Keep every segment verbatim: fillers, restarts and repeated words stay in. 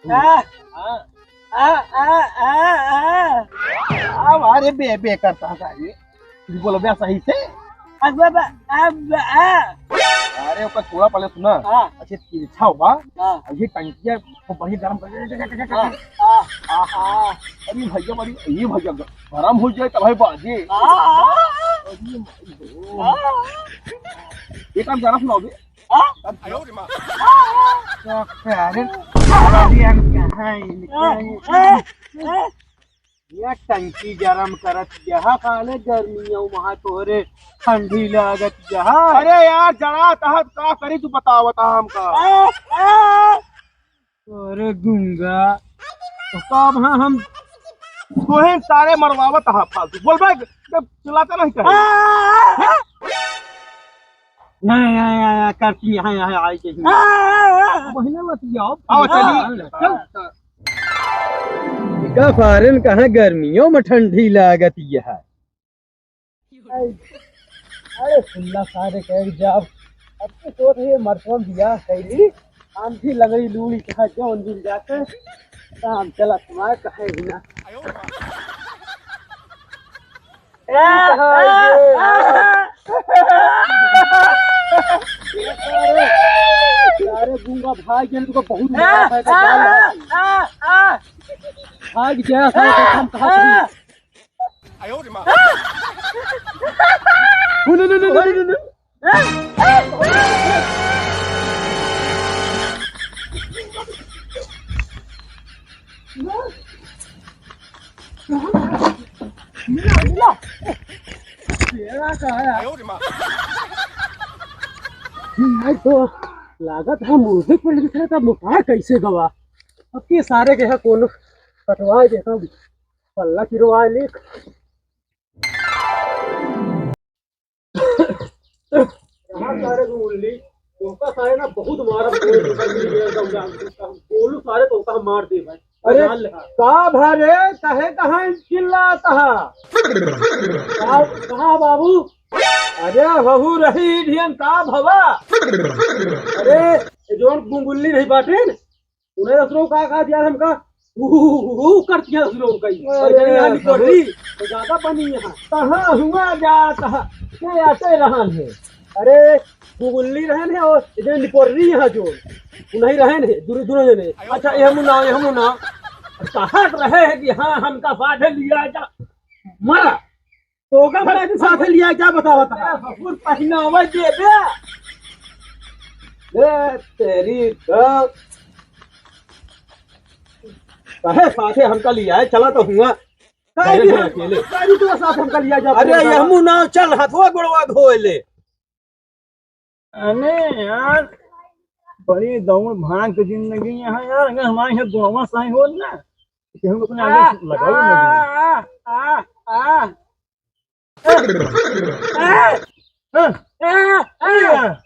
आ, हाँ। आ, आ, आ, आ। आ, अरे बे, बे करता है ये। तू बोल बे सही से। अब, अब, अब, आ। अरे ओकर छोड़ा पहले सुना। हाँ। अच्छे तिरछा हुआ। हाँ। और ये टंकिया को बढ़िया गरम कर। हाँ, हाँ, हाँ। अरे भैया, बड़ी, ये भैया ग-, गरम हो जाए तब भाई बाजे। हाँ, हाँ। अरे भाई हो। हाँ। ये काम गाना सुनाओ बे। हाँ? तो प्यारे, प्यारे हम कहाँ हैं, इनका हाँ, ये हाँ, हाँ। या टंकी गरम करत जहा, साले गर्मियों वहाँ तोहरे ठंडी लागत जहा। अरे यार, जरा तहत का करी तू बतावत हमका। आ, आ। अरे गुंगा, तो का अब हाँ हम तोहे सारे मरवावत हा फालतू। बोल बे, जब चिल्लाता नहीं करे। आ, आ, आ। हाँ? नहीं, नहीं, नहीं, नहीं, करती है, हाँ, हाँ, आई के। आ, आ, आ। बहिना मत जाओ। आओ, चली। हाँ, चल। का फॉरेन कहाँ गर्मियों में ठंडी लागत यह। अरे सुनला सारे कहे जाब, अब तो सोच ये मरसों बियाह कैली, आंधी लगई लूड़ी कहा जौन दिन जाके, काम चला तुम्हारे कहे बिना। ए, ए, ए, ए। अरे गुंगा भाई, जन तुमको बहुत मारा है, तो जान है। भाग गया, साला, तो हम कहाँ से? नहीं तो लागत है म्यूजिक पे लिखे था, मोटा कैसे गवा। अब के सारे के है कौन कटवाए देता हूँ, पल्ला किरवाए लिख। कहाँ सारे को उल्ली? तोहका सारे ना बहुत मारा, बोल के कर मिल गया एकदम जान। बोलू सारे तोहका हम मार दे भाई। अरे, जान ले। का भा रे, कहे कहाँ चिल्लात हा? का, कहाँ बाबू? अरे, हहू रही ढियन का भवा? अरे, ये जोन गुंगुल्ली नहीं बाटेन, उन्हें दूसरों का, का दिया हमका, ऊ, ऊ, ऊ कर दिया दूसरों का ही। और अरे जब यहाँ निकल बाबू। रही, तो ज्यादा बनी यहाँ। कहाँ हुआ जात है? के आते रहन है? अरे, गुगुल्ली रहन है और इधर निपोर्री यहाँ जो, उन्हीं रहन है, दूर, दूर जने। अच्छा, ये मुना, ये मुना। कहा रहे हैं कि हाँ, हमका साथे लिया जा। मारा। तो का भाई तू साथे लिया क्या बतावा था? ए, ससुर पहनावा दे बे। ए, तेरी तो। कहे साथे हमका लिया है, चला तो हुआ। काहे अरे भी हाँ, हम, अकेले। काहे भी तू साथ हमका लिया जा, अरे तू ये बता। मुना, चल, हथवा गोड़वा धोए ले। अरे यार, बड़ी दौड़ भाग के जिंदगी यहाँ यार, अगर हमारे यहाँ गोड़वा साई होत ना, तो हम अपने आगे आ, लगाओ आ, ना। आ, आ, आ। हाँ, हाँ।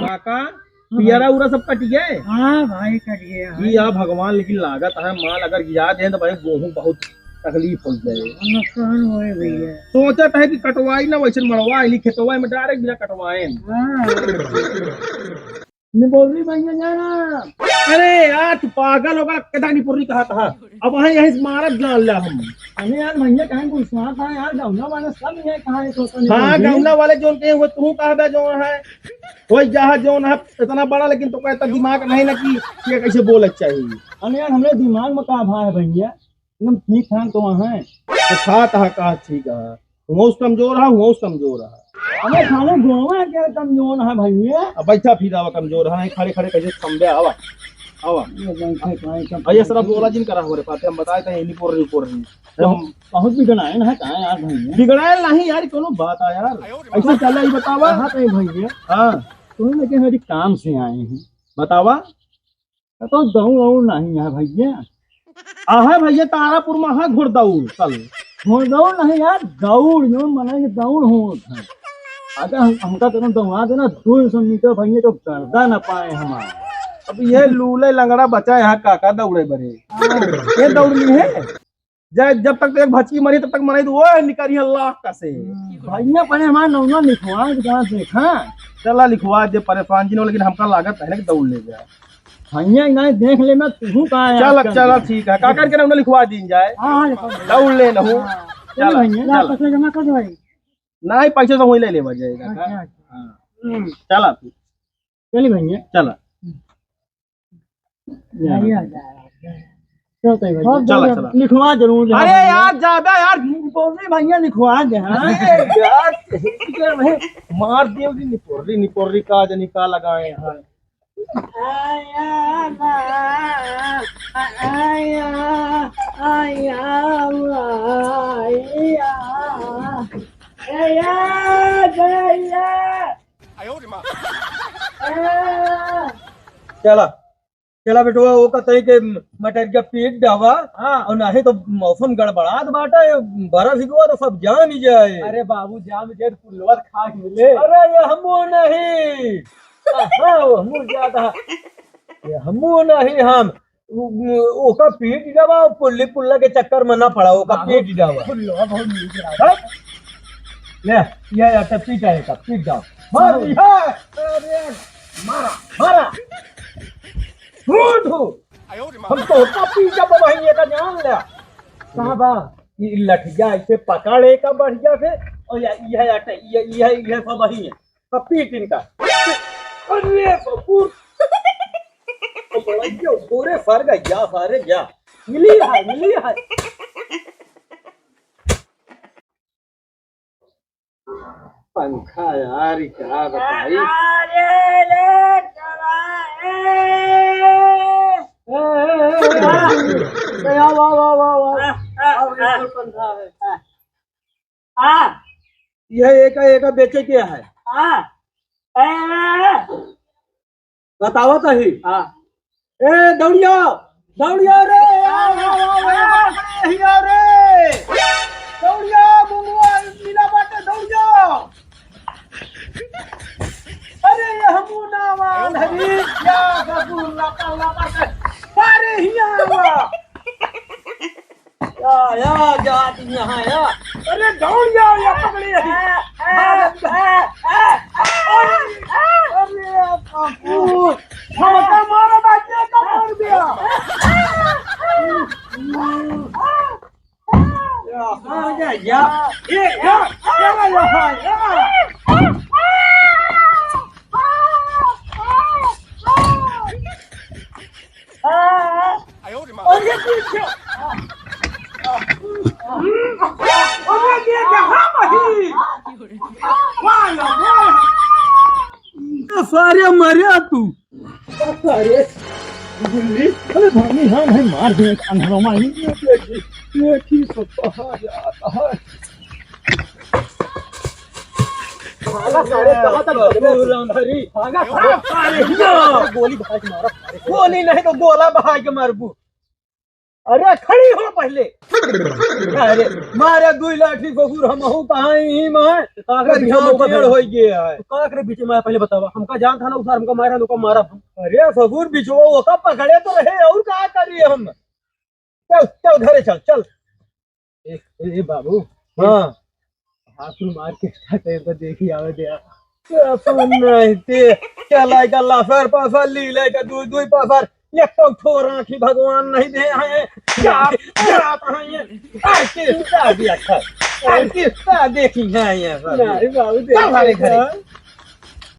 काका, पियरा उरा सब कट गए? हाँ भाई, कट गया। ई आ भगवान, लेकिन लागत है माल अगर गिरा दे तो भाई गेहूं बहुत तकलीफ हो जाए। नुकसान होए भैया। सोचत है कि कटवाई ना, वैसे मड़वा इन्हीं खेतवा में डायरेक्ट बिना कटवाए। हाँ। निपोर्री भैया जाना। अरे यार, तू पागल होगा, केदा निपोर्री कहा था? अब वहाँ यहीं से मारत जान ला हम। अरे यार भैया, कहीं गुस्सा था यार, गौना वाले सब ये कहा है तो हाँ, निपोर्री। गौना वाले जोन कहे हुए तू कहा बे जोन है, वही जहाँ जोन है इतना बड़ा, लेकिन तो कहता दिमाग नहीं ना कि ये कैसे बोलत चाहिए। अरे यार, हमरे दिमाग में का भा है भैया, एकदम ठीक ठाक तो वहाँ है। तो था, था, का ठीक है। हुआं से कमजोर है, हुआं से कमजोर है। अबे साले गोवा के कमजोर है भैया। अब बैठा फिर आवा कमजोर है, खड़े खड़े कैसे खंबे आवा, आवा। ये बैठे काहे कम- भैया सारा बोला जिन करा हो रे पाते, हम बताए थे निपोर्री निपोर्री। तो हम बहुत बिगड़ाए ना, कहाँ यार भैया? बिगड़ाए नहीं यार, कोनो बात आ यार। ऐसे चला ही बतावा। कहाँ पे भैया? हाँ। तुम लेकिन हमारी काम से आए हैं। बतावा। तो दौड़ और नहीं है भैया। आहे भैया, तारापुर में है घुड़दौड़ कल। घुड़दौड़ नहीं यार, दौड़, जो मने के दौड़ होत है। अगर हम, हमका तो दौड़ा देना दो सौ मीटर भैया, तो गर्दा ना पाए हमार। अब ये लूले लंगड़ा बचा यहाँ काका दौड़े बरे। ये दौड़ ली है। जब, जब तक तो एक भचकी मरी, तब तक मरी तो वो निकारी है लाख का से। भैया पहले हमार नौना लिखवा के जहाँ देखा। चला लिखवा दे, परेशान जी न हो, लेकिन हमका लागत है ना कि दौड़ ले जाए। भैया नहीं देख लेना, तू कहाँ है चला, आजकल चला, के? ठीक है, काकर के नौना लिखवा दीन जाए। हाँ, हाँ, लिखवा दे। दौड़ ले नहू। हाँ। चला, चलो भैया। चला। ला, पैसा जमा कर दो भाई। नहीं, पैसा तो वही ले लेवा जाएगा। अच्छा, अच्छा। हाँ। हम्म। चला तू। चली भैया। चला। भैया, चलते हैं भैया। बहुत चला, जरूर। चला। लिखवा जरूर दे अरे भैया। यार, ज्यादा यार, निपोर्री भैया लिखवा दे, हाँ। अरे यार, मार देव जी निपोर्री, निपोर्री का जनी का लगाए हैं। आया, आया, आया, आया, आया, आया, आया। चला, चला बेटवा, वो कहते हैं कि मटरिया पीट डावा, हाँ। और नहीं तो मौसम गड़बड़ात बाटे, बरस गवा तो सब जाम ही जाए। अरे बाबू, जाम ही जाए तो पुलवा खाक मिले। अरे ये हमू नहीं, हाँ, हमू ज्यादा, ये हमू नहीं हम, उ-, उ-, ओका पीट डावा, पुल्ली पुल्ला के चक्कर में ना पड़ा, ओका बाबू, पीट डावा। पुलवा बहुत नीक रहा। हाँ? ले, ये, ये तो पीटा है, पीट डावा। मार, हाँ। ये, अरे, मारा, मारा। धू, धू। हम तो ओका पीट डावा भाई, ये का जान ले। कहाँ बा? ये लठिया ऐसे पकड़े का बढ़िया से, और या, ये, ये, ये, ये, ये सब वही है। अब पीट इनका। अरे बाबू। अब बड़ा क्यों? पूरे फर गया, गया, सारे गया। मिली है, मिली है। पंखा यार, ये क्या बताई? अरे ले चला, ए। ए, ए, ए, ए, ए, वाह, वाह, वाह, वाह, वाह। आ, आ, अब आ। ये पंखा है। आ। हाँ। यह एका, एका बेचे के है। हाँ। ए। बतावा तो ही। हाँ। ए, दौड़िया, दौड़िया रे, आ, आ, आ, आ, आ, हिया रे। दौड़िया, मुंगवा, मिला बाटे, दौड़िया। अरे, ये हमू ना वाल हरी, या ससुर लापा, लापा से, अरे, हिया आवा। या, या, जात यहाँ, या। अरे, दौड़ जाओ, या पकड़े। अरे, अरे, बापू, हमका मारा, बाजी का मार दिया। या, आ जा, या। ए, या, या, या, या। अरे पीछे। अरे ये कहाँ बही? वाह, वाह। सारे मरे तू। अरे गुल्ली, अरे भाभी, हाँ भाई, मार दे अंधेरों में। ये देखी, ये की सब कहा जाता है। भागा सारे, कहाँ तक भागे? भागा सारे, अरे, गोली भाग मारा। गोली नहीं तो गोला भाग के मारबू। अरे खड़ी हो पहले। अरे मारे दुई लाठी ससुर, हमहू कहाँ ही में। तो का करे करिया बीच में मौका टेढ़ भरा? होई गया है। तो का करे बीच में पहले बतावा, हमका जान था ना उधार, हमका मारा, हमका मारा। अरे ससुर बिचवा ओका पकड़े तो रहे, और का करी हम? चल चल घरे चल चल। ए, ए, ए बाबू। हाँ। हाथ में मार के टाइम तो देखी आवे दे। अपन नहीं ते, क्या लाएगा लाफर पाफर, ली लाएगा दुई दुई पाफर, एक तो ठोर आँखी भगवान नहीं दे हैं, क्या, क्या हैं ये? आर्टिस्ट का भी अच्छा, आर्टिस्ट का देखी है ये सब। नहीं बाबू, चल हमारे घरे। देखा।